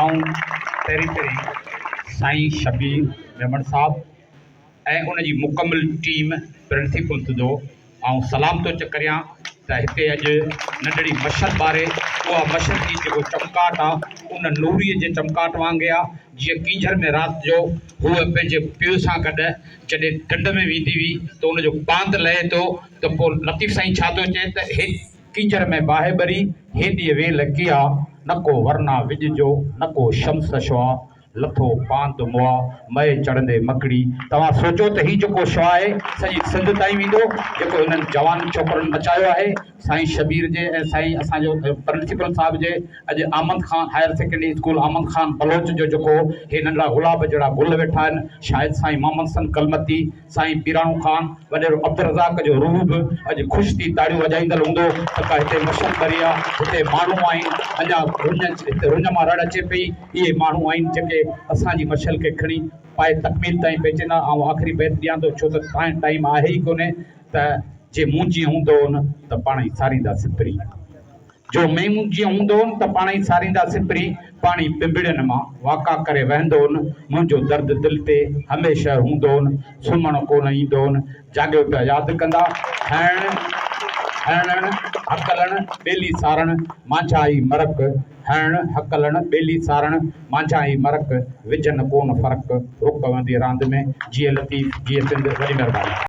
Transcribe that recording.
آئون پهرين پهرين سائين شبير ميمڻ صاحب ۽ ان جي مڪمل ٽيم پرنسپلس جو آئون سلام ٿو ڪريان ته هتي اڄ ننڍڙي مشعل ٻاري اها مشعل جي جيڪو چمڪاٽ آ ان نوري جي چمڪاٽ وانگي آ جيئن ڪينجهر ۾ رات جو هوء پنهنجي پيء سان گڏ جڏهن ڍنڍ ۾ ويندي هئي ته ان جو پاند لهي ٿو ته پوء لطيف سائين ڇا ٿو چئي ته هي ڪينجهر ۾ باهه ٻري، هيڏيء ويل ڪيا، نه ڪو ورنا وڄ جو، نه ڪو شمس شعاع، لٿو پاند مئا، مئي چڙهندي مڪڙي. توهان سوچو ته هي جيڪو شعاع آهي، سڄي سنڌ تائين ويندو، جيڪو هنن جوان ڇوڪرن مچايو آهي، سائين شبير جي ۽ سائين اسان جو پرنسپل صاحب جي اڄ Ahmed Khan higher secondary school Ahmed Khan Baloch جو جيڪو هي ننڍڙا گلاب جهڙا گل ويٺا آهن، شايد سائين محمد حسن ڪلمتي، سائين پيراڻو خان، وڏيرو عبدالرزاق جو روح به اڄ خوش ٿي تاڙيون وڄائيندڙ هوندو ته ڪا هتي مشعل ٻري آ، هتي ماڻهو آهن، اڃا رڃ هتي رڃ مان رڙ اچي پئي، اهي ماڻهو آهن جيڪي اسان جي مشعل کي کڻي پائي تڪميل تائين پهچيندا. آئون آخري بيت ڏيان ٿو ڇو ته ٽائيم آهي ئي ڪونهي ته جي مون جيئن هوندو هون ته پاڻ ئي ساريندا سپرين. جو ميمون جيئن هوندو هن ته پاڻ ئي ساريندا سپرين، پاڻي پنبڙين مان واڪا ڪري وهندو هن، منهنجو درد دل تي هميشه هوندو هن، سمهڻ ڪو نه ايندو هن، جاڳيو پيا ياد ڪندا، هڻڻ، هڻڻ، هڪلڻ، ٻيلي سارڻ، مانجهان ئي مرڪ، هڻڻ، هڪلڻ، ٻيلي سارڻ، مانجهان ئي مرڪ، وجهن ڪون فرق، رڪ وندي راند ۾، جيئي لطيف، جيئي سنڌ، وڏي مهرباني.